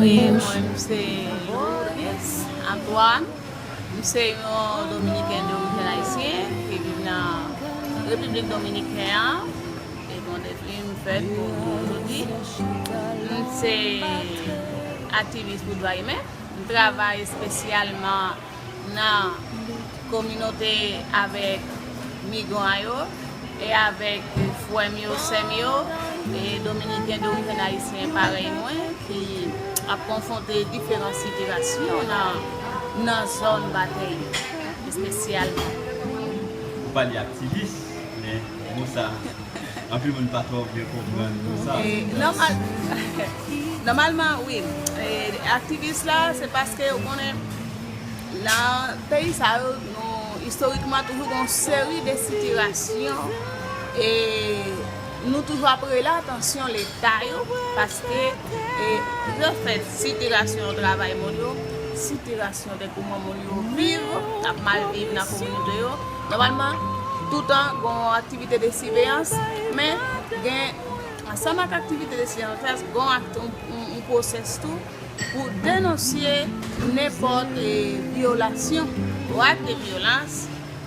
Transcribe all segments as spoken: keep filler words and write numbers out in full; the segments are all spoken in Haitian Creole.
E mwen, m se Lourdes Antoine. M se yon Dominiken de orijin ayisyen ki viv nan Repiblik Dominiken an. E bon, depi m fèt pou jodi, m se aktivis pou dwa imen. M travay espesyalman nan kominote avèk migran yo e avèk frè m yo, sè m yo, e Dominiken de orijin ayisyen parèy mwen ki ap konfwonte diferan sitiyasyon nan, nan zòn batèy yo, espesyalman. Ou pale aktivis, men mo sa, anpil moun pa twò byen konprann mo sa. E, nòmal, nòmalman, wi. E, aktivis la, se paske ou konnen, nan peyi sa yo, nou, istorikman, toujou gen yon seri de sitiyasyon, e nou toujou ap rele atansyon Leta yo, paske, e, refèt sitiyasyon travay moun yo, sitiyasyon tankou moun yo viv, ap mal viv nan kominote yo. Nòmalman, toutan gen yon aktivite de siveyans, men gen, ansanm ak aktivite de siveyans la, gen yon ak-, yon, yon, yon pwosès tou pou denonse nenpòt, e, vyolasyon, ak de vyolans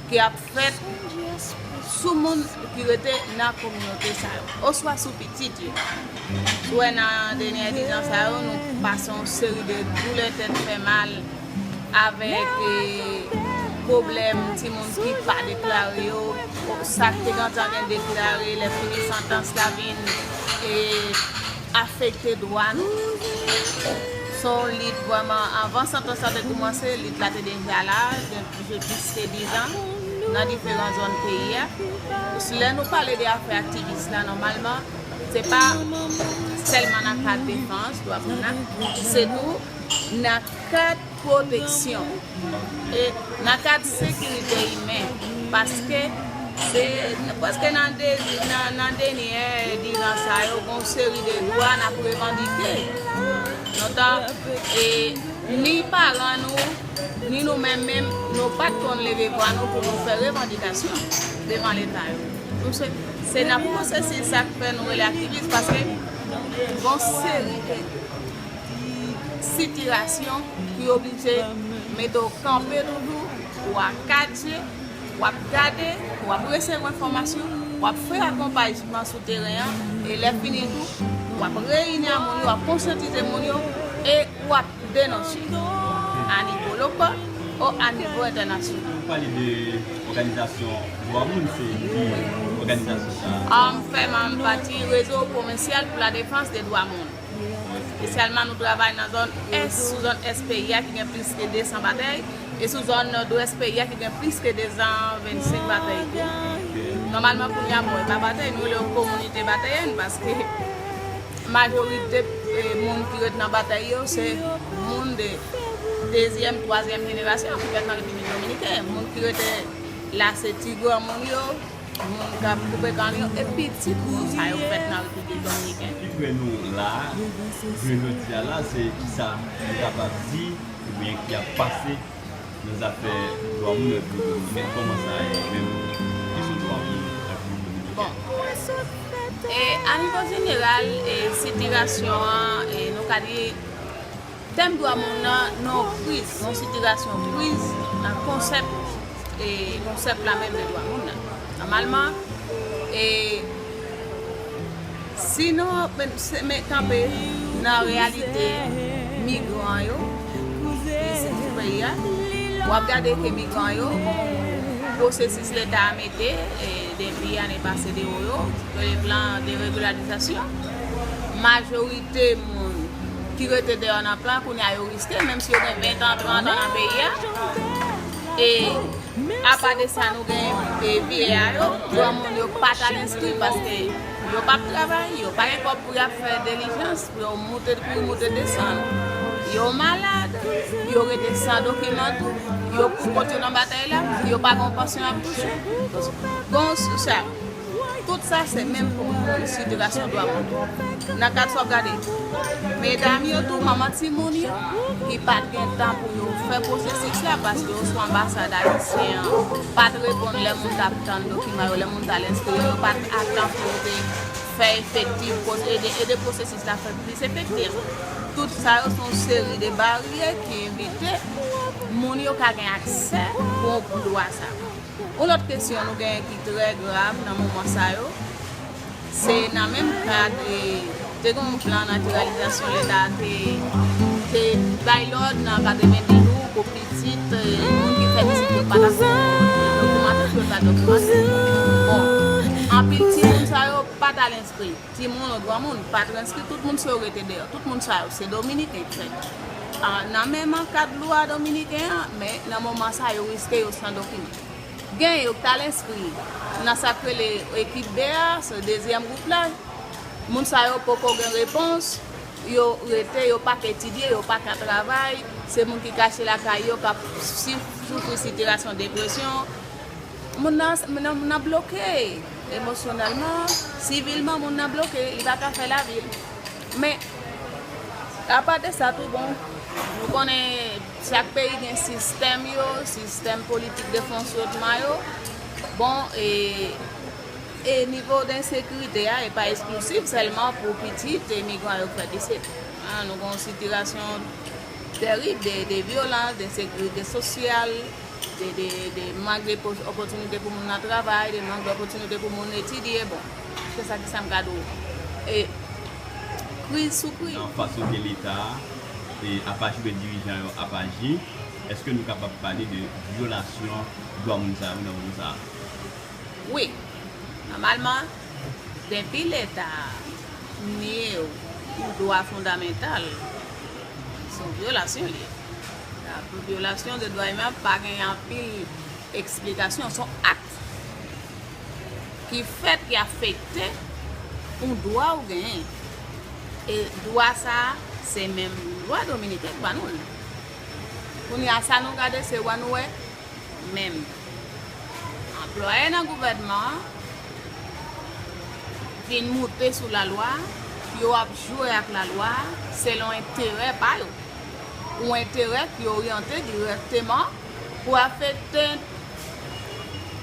ki ap fèt sou moun ki rete nan kominote sa yo, oswa sou pitit yo. Si w wè nan dènye diz an sa yo, nou pase yon seri de doulè tèt fè mal avèk, e, pwoblèm timoun ki pa deklare yo, sa k te gentan gen deklare, lè fini santans la vin, e, afekte dwa nou. Se yon lit vrèman, anvan santans la te koumanse, lit la te deja la, gen plis, plis ke diz an, nan diferan zòn peyi a. Lè nou pale de afè aktivis la, nòmalman, se pa sèlman nan kad defans dwa moun nan, se tou nan kad pwoteksyon e nan kad sekirite imen, paske se prèske nan de, nan, nan dènye diz an sa yo, gen yon seri de dwa n ap revandike. Lontan, e ni paran nou, ni nou menm menm, nou pa t konn leve vwa nou pou nou fè revandikasyon devan Leta yo. Nou se, se nan pwosesis sa k fè nou rele aktivis, paske gen yon seri de sitiyasyon ki oblije mete w kanpe toujou, w akadje, w ap gade, w ap resevwa enfòmasyon, w ap fè akonpayman sou teren an, e lè fini tou, w ap reyini a moun yo, w ap konsyantize moun yo, e w ap denonse a nivo lokal o a nivo entènasyonal. Ou pale de òganizasyon dwa moun, se ki òganizasyon sa? Ah, m fè manm pati Réseau Provincial pour la Défense des Droits Moun. Espesyalman, nou travay nan zòn ès, sou zòn ès peyi a ki gen plis ke de san batèy, e sou zòn nòdwès peyi a ki gen plis ke de san vennsenk batèy tou. Nòmalman, kounye a, bon, e pa batèy, nou rele yo kominite batèyèn, paske majorite, e, moun ki ret nan batèy yo, se moun de dezyèm, twazyèm jenerasyon ki fèt nan Repiblik Dominiken. Moun ki rete la, se ti granmoun yo, moun k ap koupe kann yo, e pitit moun sa yo fèt nan Repiblik Dominiken. Ki fè nou la a, jounen jodi a la, se kisa nou kapab di, oubyen ki ap pase nan zafè dwa moun nan Repiblik Dominiken, kòman sa ye menm kesyon dwa moun nan Repiblik Dominiken? Bon, e, a nivo jeneral, e, sitiyasyon an, e, nou ka di, tèm dwa moun nan nan yon kriz, yon sitiyasyon kriz nan konsèp, e, konsèp la menm de dwa moun nan. Nòmalman, e, si nou men, se, men kanpe nan reyalite migran yo isit sou peyi a, w ap gade ke migran yo, bon, pwosesis Leta a mete, e, depi ane pase de yo, yo le plan de regularizasyon. Majorite moun ki rete deyò nan plan, kounye a yo riske, menm si yo gen ven tan, trant an nan peyi a. E apa de sa, nou gen, e, vye a yo, granmoun yo pa t al enskri paske yo p ap travay, yo pa gen kòb pou y ap fè dilijans, pou yo moute, pou yo moute desann. Yo malad, yo rete san dokiman tou, yo pou kont yo nan batay la, yo pa gen pansyon y ap touche. Bon, sou sa, tout sa se menm pou sitiyasyon dwa moun. Nan kad sa w ap gade, medam yo tou, manman timoun yo, ki pa t gen tan pou yo fè pwosesis la, paske oswa anbasad ayisyen an pa t reponn lè moun t ap tann dokiman yo, lè moun t al enskri yo, yo pa t a tan pou yo te fè efektif, pwos-, ede, ede pwosesis la fè plis efektif. Tout sa yo se yon seri de baryè ki evite moun yo ka gen aksè pou, pou dwa sa. Yon lòt kesyon nou genyen ki trè grav nan moman sa yo, se nan menm kad, e, te gen yon plan natiralizasyon Leta te, te bay lòd nan katrevendiz jou pou pitit, e, moun ki fè pitit yo pa ta dokimante, pou yo ta dokimante. Bon, anpil timoun sa yo pa t al enskri. Timoun ou granmoun pa t enskri, tout moun sa yo rete deyò. Tout moun sa yo se dominiken k fèt. Ah, nan menm kad lwa dominiken an, men nan moman sa yo riske yo san dokiman. Gen yo k t al enskri nan sa k rele ekip B a, se dezyèm gwoup la. Moun sa yo poko gen repons, yo rete, yo pa ka etidye, yo pa ka travay, se moun ki kache lakay yo, k ap si-, soufri sitiyasyon depresyon. Moun nan, moun nan, moun nan bloke emosyonèlman, sivilman, moun nan bloke, li pa ka fè lavi l. Men, apa de sa tou, bon, nou konnen chak peyi gen sistèm yo, sistèm politik de fonksyonman yo. Bon, e, e nivo de ensekirite a, e pa eksklisif sèlman pou pitit imigran yo k fèt isit. Ah, nou gen yon sitiyasyon tèrib de, de vyolans, de ensekirite sosyal, de, de, de mank de pos-, opòtinite pou moun nan travay, de mank de opòtinite pou moun etidye. Bon, se sa ki sa m ka di w. E kriz sou kriz. Nan fason ke Leta a, e, ap aji oubyen dirijan yo ap aji, èske nou kapab pale de vyolasyon dwa moun sa yo nan moman sa a? Wi. Nòmalman, depi Leta a nye w pou dwa fondamantal, se yon vyolasyon li ye. La vyolasyon de dwa imen pa gen anpil eksplikasyon, se yon akt ki fèt, ki afekte yon dwa ou genyen. E dwa sa a, se menm lwa dominiken ki ba nou l. Kounye a, sa nou gade, se wè nou wè menm anplwaye nan gouvènman an vin moute sou lalwa, yo ap jwe ak lalwa selon enterè pa yo, ou enterè ki oryante dirèkteman pou afekte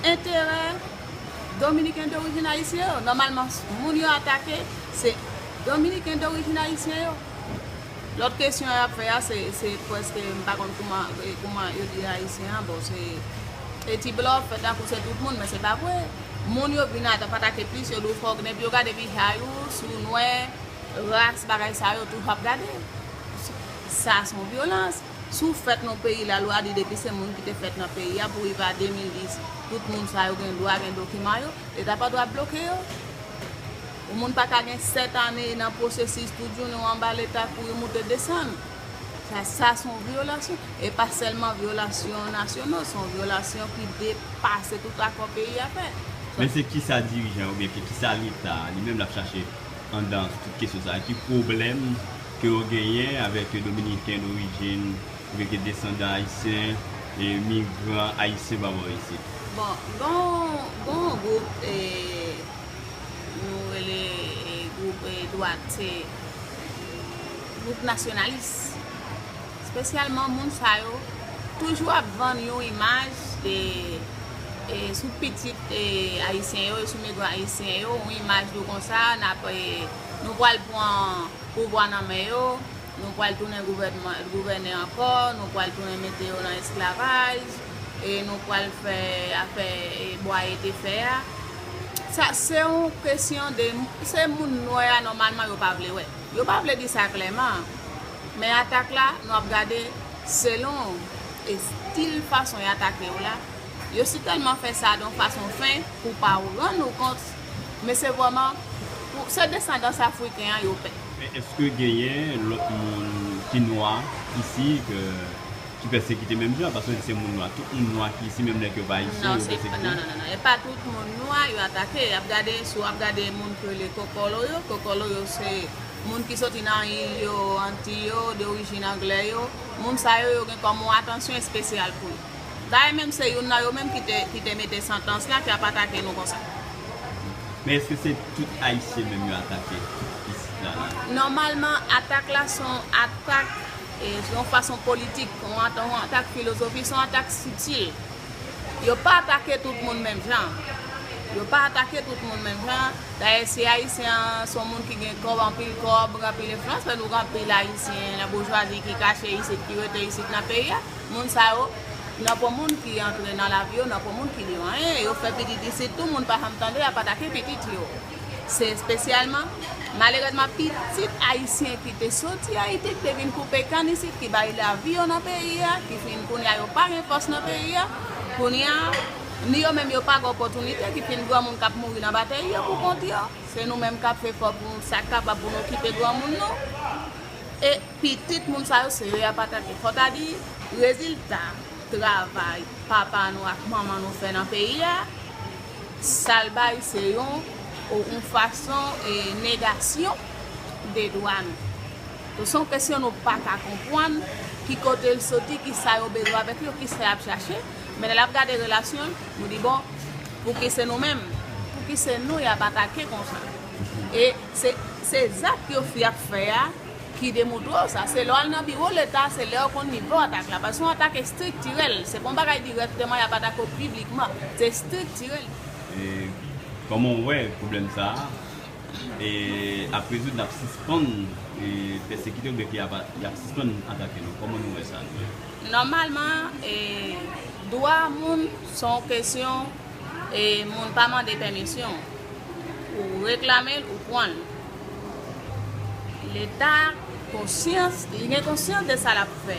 enterè dominiken dorijin ayisyen yo. Nòmalman, moun yo atake, se dominiken dorijin ayisyen yo. Lòt kesyon y ap fè a, se, se prèske, m pa konn kouman, e, kouman yo di ayisyen an, bon, se, e ti blòf, fè tankou se tout moun, men se pa vre. Moun yo vin ata-, atake plis, yo di w fò w gen, epi yo gade vizaj ou, si w nwè, ras, bagay sa yo, tout w ap gade. Sa se yon vyolans. Si w fèt nan peyi, lalwa di depi se moun ki te fèt nan peyi a, pou rive a de mil dis, tout moun sa yo gen dwa, gen dokiman yo, Leta pa dwa bloke yo. Yon moun pa ka gen sèt ane nan pwosesis, tout jounen w anba Leta kouri moute desann. Sa, sa se yon vyolasyon. E pa sèlman vyolasyon nasyonal, se yon vyolasyon ki depase tout akò peyi a fè. Men se kisa dirijan yo, oubyen ke kisa Leta a, li menm l ap chache anndan tout kesyon sa a? Ki pwoblèm ke yo genyen avèk dominiken dorijin, oubyen ke desandan ayisyen, e migran ayisyen pa bò isit? Bon, gon, gon gwoup, e, nou rele, e, gwoup, e, dwat, se gwoup nasyonalis. Espesyalman moun sa yo toujou ap vann yon imaj de, e, sou pitit, e, ayisyen yo, e sou migran ayisyen yo, yon imaj de konsa, n ap, e, nou pral pran pouvwa nan men yo, nou pral tounen gouvènman, gouvène ankò, nou pral tounen mete yo nan esklavaj, e nou pral fè afè, e, bwa e te fè a. Sa, se yon kesyon de, se moun nwè a, nòmalman, yo pa vle wè. Yo pa vle di sa klèman, men atak la, nou ap gade selon estil fason y atake w la. Yo sitèlman fè sa de yon fason fen pou pa w rann ou kont, men se vrèman pou, se desandans afriken an yo pè. Men èske genyen lòt moun ki nwa isi ke, ki pèsekite menm jan? Paske se moun nwa, tout moun nwa ki isi, menm lè ke yo pa ayisyen, yo pèsekite? Non, non, non, non. E pa tout moun nwa yo atake. Y ap gade, si w ap gade moun ki rele kokolo yo, kokolo yo se moun ki soti nan il yo, Antiy yo, de orijin anglè yo. Moun sa yo, yo gen kòm yon atansyon espesyal pou yo. Dayè menm se youn nan yo menm ki te, ki te mete santans la, ki ap atake nou konsa. Men èske se tout ayisyen menm yo atake isit la, la? Nòmalman, atak la se yon atak, e, se yon fason politik, yon at-, yon atak filozofi, se yon atak sitil. Yo pa atake tout moun menm jan. Yo pa atake tout moun menm jan. Dayè, si Ayisyen an se yon moun ki gen kòb, anpil kòb, anpil enfliyans, paske nou gen anpil Ayisyen nan boujwazi ki kache isit, ki rete isit nan peyi a, moun sa yo, nan pwen moun ki antre nan lavi yo, nan pwen moun ki di yo anyen, yo fè pitit isit tou, moun pa janm tande y ap atake pitit yo. Se espesyalman, malerezman, pitit ayisyen ki te soti Ayiti, ki te vin koupe kann isit, ki bay lavi yo nan peyi a, ki fin kounye a yo pa gen fòs nan peyi a, kounye a, ni yo menm yo pa gen opòtinite, ki fin granmoun k ap mouri nan batèy yo pou kont yo. Se nou menm k ap fè efò pou sa k kapab pou nou okipe granmoun nou. E pitit moun sa yo, se yo y ap atake. Fò ta di, rezilta travay papa nou ak manman nou fè nan peyi a, sa l bay se yon, yon fason e negasyon de dwa nou. Donk, se yon kesyon nou pa ka konprann ki kote l soti, ki sa yo bezwen avèk yo, ki sa y ap chache. Men lè n ap gade relasyon l, nou di, bon, pouki se nou menm? Pouki se nou y ap atake konsa? E se, se zak yo fi ap fè a ki demontre w sa. Se lè w al nan biwo Leta, se lè yo konn nivo atak la. Paske se yon atak estriktirèl. Se pa yon bagay dirèkteman y ap atake w piblikman. Se estriktirèl. E kòman w wè pwoblèm sa a? E ap rezoud, n ap sispann e pèsekite oubyen ke y ap, y ap sispann atake nou? Kòman nou wè sa, nou menm? Nòmalman, e, dwa moun se yon kesyon, e, moun pa mande pèmisyon. Ou reklame l, ou pran l. Leta konsyans, li gen konsyans de sa l ap fè.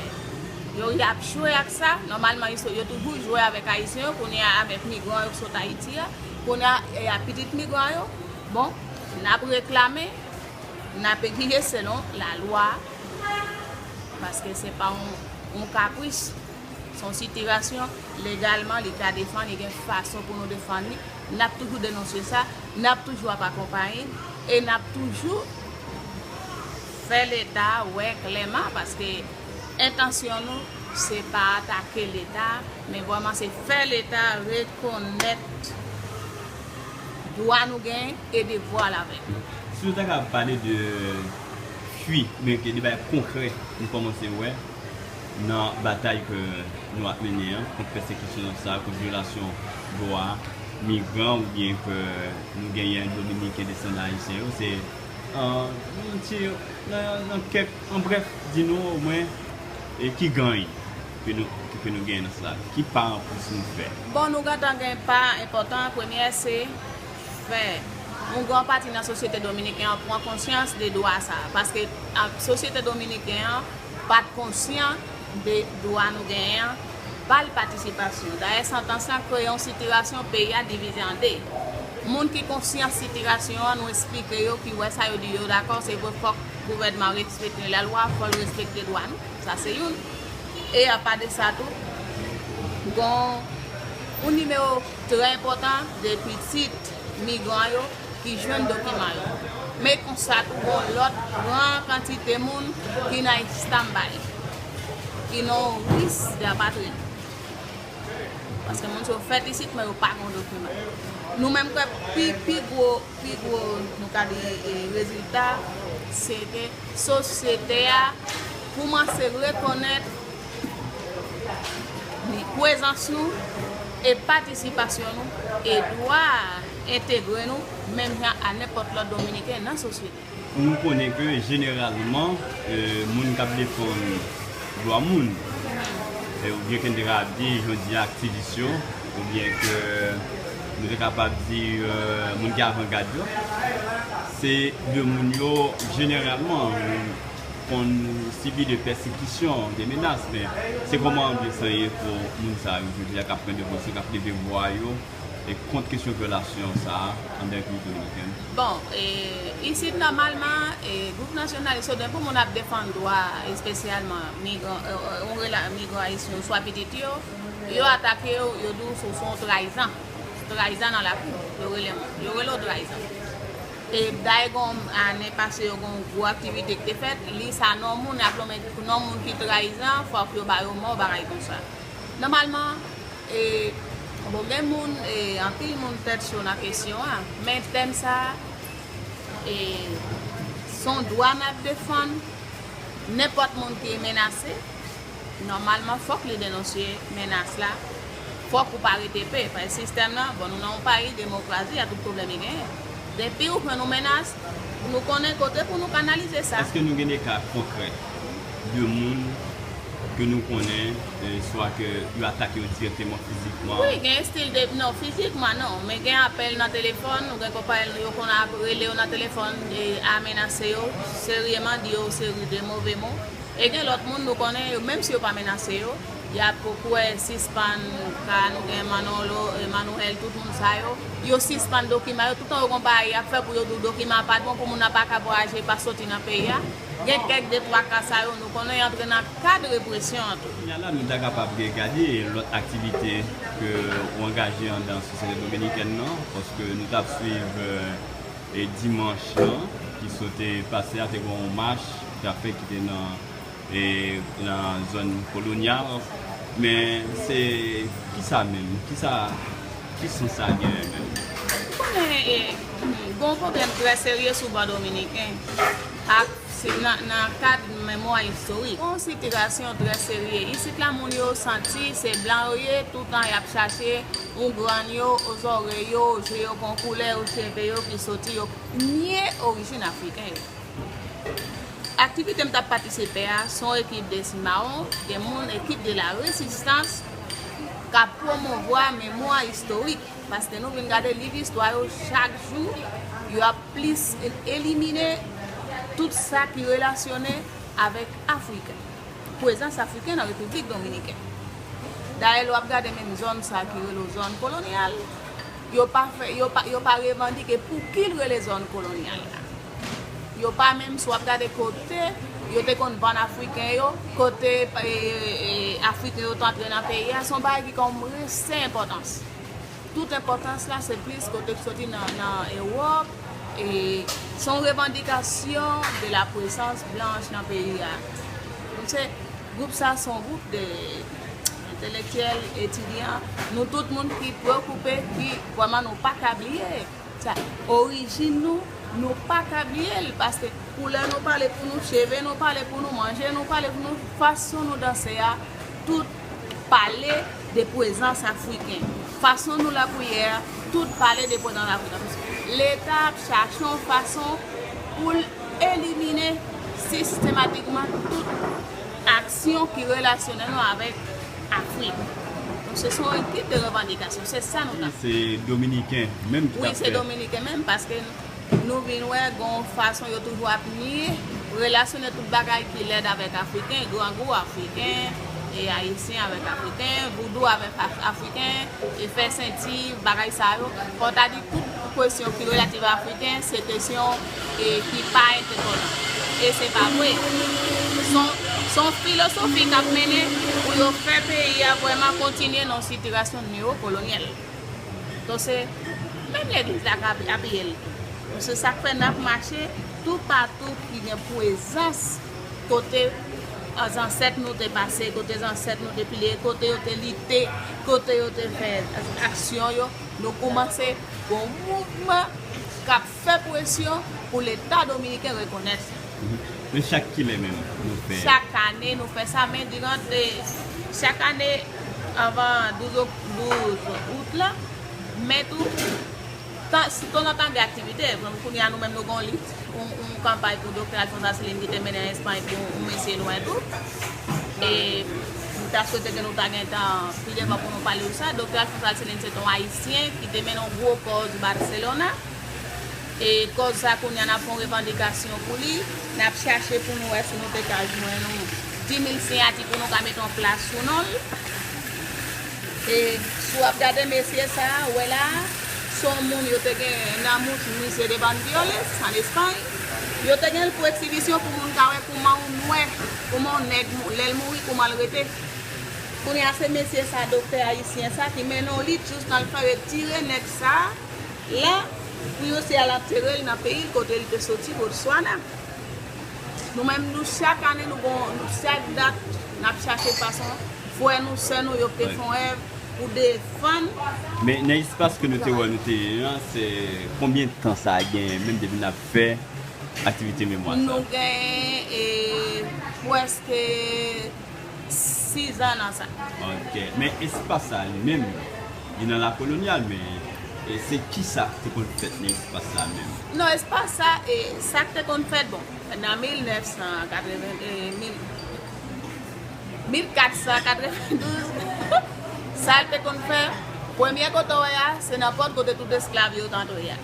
Yo, y ap jwe ak sa. Nòmalman, yo, yo toujou jwe avèk Ayisyen yo, kounye a avèk migran yo k sot Ayiti a. Kounye a, e, a pitit migran yo. Bon, n ap reklame, n ap egzije selon lalwa, paske se pa yon, yon kapris, se yon sitirasyon, legalman, li ka defann, li gen fason pou nou defann li. N ap toujou denonse sa, n ap toujou ap akonpaye, e n ap toujou fè Leta wè klèman, paske entansyon nou, se pa atake Leta, men vrèman se fè Leta rekonèt dwa nou genyen e devwa l avèk nou. Si nou ta ka pale de fwi, men ke de bagay konkrè nou kòmanse wè nan batay ke nou ap mennen an kont pèsekisyon sa, kont vyolasyon dwa migran oubyen ke nou genyen Dominiken desandan Ayisyen yo, se an, yon ti, nan, nan kèk, an brèf, di nou omwen e ki gany ke nou, ke nou genyen nan sa, ki pa an plis nou fè? Bon, nou gentan gen pa enpòtan. Premyè se fè yon gran pati nan sosyete dominiken an pran konsyans de dwa sa a, paske, a, sosyete dominiken an pa t konsyan de dwa nou genyen an pa l patisipasyon. Dayè, santans lan kreye yon sitirasyon, peyi a divize an de. Moun ki konsyan sitirasyon an, nou eksplike yo, ki wè sa, yo di yo dakò, se vre, fòk gouvènman respekte lalwa, fò l respekte dwa nou. Sa se youn. E apa de sa tou, gon yon nimewo trè enpòtan de pitit migran yo ki jwenn dokiman yo. Men konsa tou, gon lòt gran kantite moun ki nan estambay, ki nan yon ris de apatrid. Paske moun sa yo fèt isit, men yo pa gen dokiman. Nou menm kwè pi, pi gwo, pi gwo, nou ka di, e, rezilta, se ke sosyete a koumanse rekonèt prezans nou e patisipasyon nou e dwa a entegre nou menm jan a nenpòt lòt Dominiken nan sosyete. Nou konnen ke jeneralman, e, moun k ap defann dwa moun, e, oubyen ke n te ka ap di jodi a aktivis yo, oubyen ke nou te kapab di, e, moun ki avangad yo, se de moun yo jeneralman konn sibi de pèsekisyon, de menas, men se kòman anbyans lan ye pou moun sa yo jodi a k ap pran devosyon, k ap leve vwa yo e kont kesyon vyolasyon sa a anndan Repiblik Dominikèn? Bon, e, isit nòmalman, e, gwoup nasyonalis yo, depi moun ap defann dwa, espesyalman migran, e, e, yon rela-, migran ayisyen, oswa pitit yo, yo atake w, yo di w se, se yon trayizan. Trayizan nan lakou, yo rele, yo rele w trayizan. E dayè, gon, ane pase, yo gon gwo aktivite ki te fèt, li sa non moun, ap lonmen non moun ki trayizan, fòk yo ba yo mò, bagay konsa. Nòmalman, e, bon, gen moun, e, anpil moun tèt cho nan kesyon an, men tèm sa a, e, se yon dwa n ap defann, nenpòt moun ki menase, nòmalman, fòk li denonse menas la, Fòk ou pa rete pe, paske sistèm nan, bon, nou nan yon peyi demokrasi, y a tout pwoblèm li genyen. Depi ou jwenn yon menas, nou konnen kote pou nou kanalize sa. Èske nou gen de ka konkrè de moun ke nou konnen, eh, swa ke yo atake yo dirèkteman fizikman? Wi, gen estil de, non, fizikman non, men gen apèl nan telefòn, nou gen konpayèl nou yo konn ap rele yo nan telefòn, e, a menase yo seryeman, di yo seri de move mo. E gen lòt moun nou konnen yo, menm si yo pa menase yo, y ap kwè sispann ka nou gen Manolo, e, Manouhèl, tout moun sa yo, yo sispann dokiman yo, toutan yo gon bagay y ap fè pou yo di w dokiman pa t bon pou moun nan pa ka vwayaje, pa soti nan peyi a. Gen kèk de twa ka sa yo nou konnen y antre nan kad represyon an tou. Kounye a la, nou ta kapab gade lòt aktivite ke ou angaje anndan sosyete dominikèn nan, paske nou t ap swiv, eh, e dimanch lan ki sot pase a, te gen yon mach ki t ap fèt ki te nan, e, nan zòn kolonyal. Men se kisa menm? Kisa, ki sans sa genyen menm? Ou konnen, e, gon pwoblèm trè serye sou bò dominiken ak se nan, nan kad memwa istorik. Yon sitiyasyon trè serye. Isit la, moun yo santi se blan yo ye, toutan y ap chache yon grenn yo, ozòrèy yo, je yo gon koulè, yo cheve yo ki soti, yo nye orijin afriken yo. Aktivite m t ap patisipe a, se yon ekip de Simawon, gen moun, ekip de la resistans, k ap pwomouvwa memwa istorik. Paske nou vin gade liv istwa yo, chak jou, yo ap plis elimine tout sa ki relasyone avèk Afriken. Prezans Afriken nan Repiblik Dominikèn. Dayè, lè w ap gade menm zòn sa ki rele zòn kolonyal, yo pa fè, yo pa, yo pa revandike pouki l rele zòn kolonyal la. Yo pa menm, si w ap gade kote yo te konn vann Afriken yo, kote, e, e, Afriken yo t antre nan peyi a, se yon bagay ki kòm rese enpòtans. Tout enpòtans la, se plis kote k soti nan, nan Ewòp, e se yon revandikasyon de la prezans blanch nan peyi a. Donk, se, gwoup sa, se yon gwoup de entelektyèl, etidyan, nou tout moun ki preokipe, ki vrèman nou pa ka bliye sa, orijin nou, nou pa ka bliye l, paske koulè nou pale pou nou, cheve nou pale pou nou, manje nou pale pou nou, fason nou danse a, tout pale de prezans afriken. Fason nou lapriyè a, tout pale de prezans afriken. Leta ap chache yon fason pou l elimine sistematikman tout aksyon ki relasyone nou avèk Afrik. Donk, se son ekip de revandikasyon. Se sa nou t ap. Se Dominiken menm ki t ap fè. Wi, se Dominiken menm, paske nou vin wè gon fason yo toujou ap nye, relasyone tout bagay ki lèd avèk Afriken, grangou Afriken, e Ayisyen avèk Afriken, voudou avèk Af-, Afriken, e fè senti, bagay sa yo. Fò w ta di tout kesyon ki relatif a Afriken, se kesyon, e, ki pa entèkonan. E se pa vre. Se yon, se yon filosofi k ap mennen pou yo fè peyi a vrèman kontinye nan yon sitiyasyon newokolonyèl. Donk, se menm legliz la k ap apiye l tou. Donk, se sa k fè n ap mache toupatou ki gen prezans kote zansèt nou te pase, kote zansèt nou te pliye, kote yo te lite, kote yo te fè aksyon yo. Nou koumanse gon mouvman k ap fè presyon pou Leta dominiken rekonèt sa. Mhm. Men chak kilè menm nou fè? Chak ane nou fè sa, men diran de, chak ane, anvan douz ok-, douz out la, men tou, tan, tanzantan gen aktivite. Kounye a nou menm nou gon lit, yon, yon kanpay pou Doktè Alphonse Asselineaux ki te mennen an Espay pou yon mesye nwè tou. E m ta swete ke nou ta gen tan pi devan pou nou pale de sa. Doktè Alphonse Asselineaux se te yon Ayisyen ki te mennen yon gwo kòz Barcelona. E kòz sa kounye a n ap fè yon revandikasyon pou li. N ap chache pou nou wè si nou te ka jwenn yon dis mil siyati pou nou ka mete yon plas sou non l. E si w ap gade mesye sa a, ou wè la a, se yon moun yo te gen nan mouch Musée de Bandioles, an Espay. Yo te gen l pou egzibisyon pou moun ka wè kouman yon nwè, kouman yon nèg, lè l mouri, kouman l rete. Kounye a, se mesye sa, doktè ayisyen sa, ki mennen yon lit jis nan l fè retire nèg sa a la, pou yo se al antere l nan peyi l kote l te soti, Botswana. Nou menm, nou chak ane, nou gon, nou chak dat, n ap chache fason, frè nou, sè nou, yo te fè yon èv pou defann. Men nan espas ke nou te wè nou te ye an, se konbyen tan sa genyen menm depi n ap fè aktivite memwa sa? Nou genyen, e, prèske s-, Sizan nan sa. Ok. Men espas sa li menm, li nan lakolonyal, men e se ki sa k te konn fèt nan espas sa menm? Non, espas sa, e, sa k te konn fèt, bon, nan mil nèf san katreven, e, mil, mil kat san katrevendouz, sa l te konn fè, premye kote w wè a, se nan pòt kote tout esklav yo t antre a.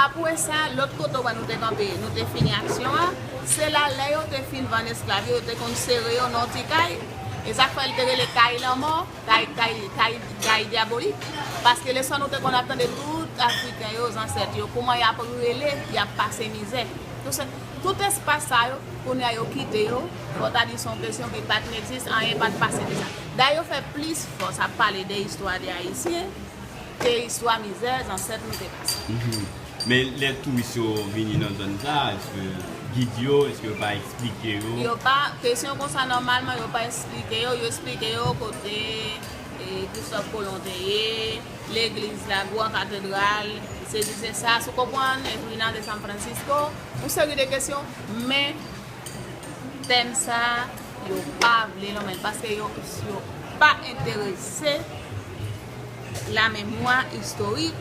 Apre sa, lòt kote w wè nou te kanpe, nou te fini aksyon an, se la lè yo te fin vann esklav yo, yo te konn sere yo nan yon ti kay, e sa k fè l te rele kay lanmò, kay, kay, kay, kay dyabolik, paske lè sa nou te konn ap tande tout Afriken yo, zansèt yo, kouman y ap rele, y ap pase mizè. Tout se, tout espas sa yo, kounye a yo kite yo, fò w ta di se yon kesyon ki pa t egziste, anyen pa t pase de sa. Dayè yo fè plis fòs ap pale de istwa de Ayisyen ke istwa mizè zansèt nou te pase. Men lè touris yo vini nan zòn sa, èske gid yo, èske yo pa eksplike yo? Yo pa, kesyon konsa nòmalman yo pa eksplike yo, yo eksplike yo kote e, Christophe Colomb te ye, legliz la, gran katedral, sesi sesa, sou konprann, e, Ruinas de San Francisco, yon seri de kesyon, men tèm sa, yo pa vle l anmenn, paske yo, yo pa enterese lamemwa istorik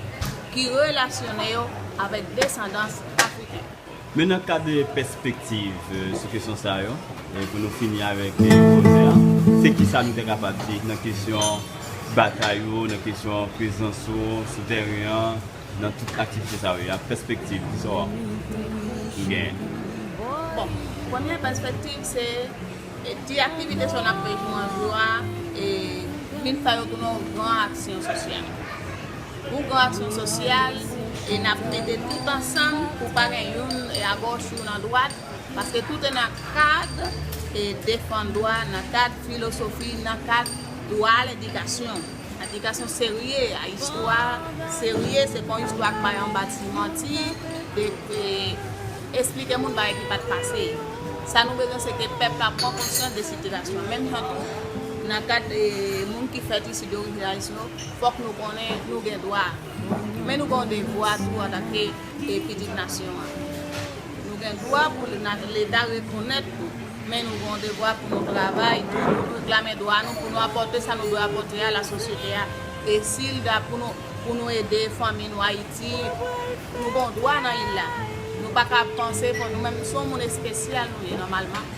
ki relasyone yo avèk desandans afriken. Men nan kad pèspektiv, e, sou kesyon sa yo, e, pou nou fini avèk, e, koze a, se ki sa nou te kapab di nan kesyon batay ou, nan kesyon prezans ou sou teren an, nan tout aktivite sa yo, ak pèspektiv, kisa w, ou genyen? Bon, premye pèspektiv se, e, ti aktivite sa n ap fè jou an jou a, e, vin fè yo tounen yon gran aksyon sosyal. Yon gran aksyon sosyal, e n ap mete tout ansanm pou pa gen youn, e, agòch, youn andwat, paske tout e nan kad, e, defann dwa, nan kad filosofi, nan kad dwa a ledikasyon. Ledikasyon serye, a istwa serye, se pa yon istwa k bay anba ti manti, de, de eksplike moun bagay ki pa t pase. Sa nou bezwen se ke pèp la pran konsyans de sitiyasyon an. Menm jan tou, nan kad, e, moun ki fèt isi de orijin ayisyen yo, fòk nou konnen nou gen dwa. Men nou gen yon devwa tou antanke, e, pitit nasyon an. Nou gen dwa pou le-, na-, Leta rekonèt nou. Men nou gen yon devwa pou nou travay tou, pou nou reklame dwa nou, pou nou apòte sa nou dwe apòte a lasosyete a. E si l da pou nou, pou nou ede fanmi nou Ayiti, nou gen yon dwa nan il la. Nou pa ka panse pou nou menm, se yon moun espesyal nou ye nòmalman.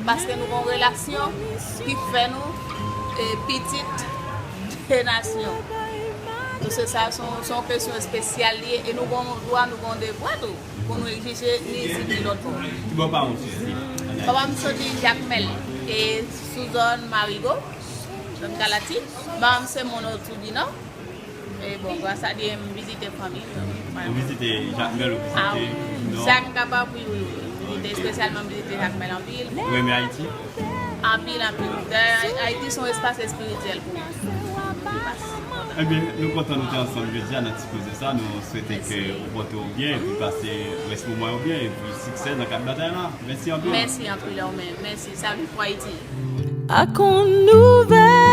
Paske nou gen yon relasyon ki fè nou, e, pitit de nasyon. Donk se sa, se yon, se yon kesyon espesyal li ye, e nou gen yon dwa, nou gen yon devwa tou, pou nou egzije ni isit ni lòt bò. Ki bò paran w soti? Papa m soti Jakmèl, e sou zòn Marigo, zòn Kalati. Manman m se Mono Toudinò. E bon, gras a Dye, m vizite fanmi m. Ou vizite Jakmèl, ou Ah, vizite Nò? Sa k kapab, wi, wi, wi. M vizite, espesyalman, m vizite Jakmèl anpil. Ou renmen Ayiti? Anpil, anpil. Dayè, Ayiti se yon espas espirityèl pou mwen. Ebyen, nou kontan nou te ansanm jodi a nan ti koze sa. Nou swete ke ou pote w byen epi pase rès moman yo byen epi siksè nan kad batay la. Mèsi anpil. Mèsi anpil, Romain. Mèsi. Salut pour Haïti. Ak yon nouvèl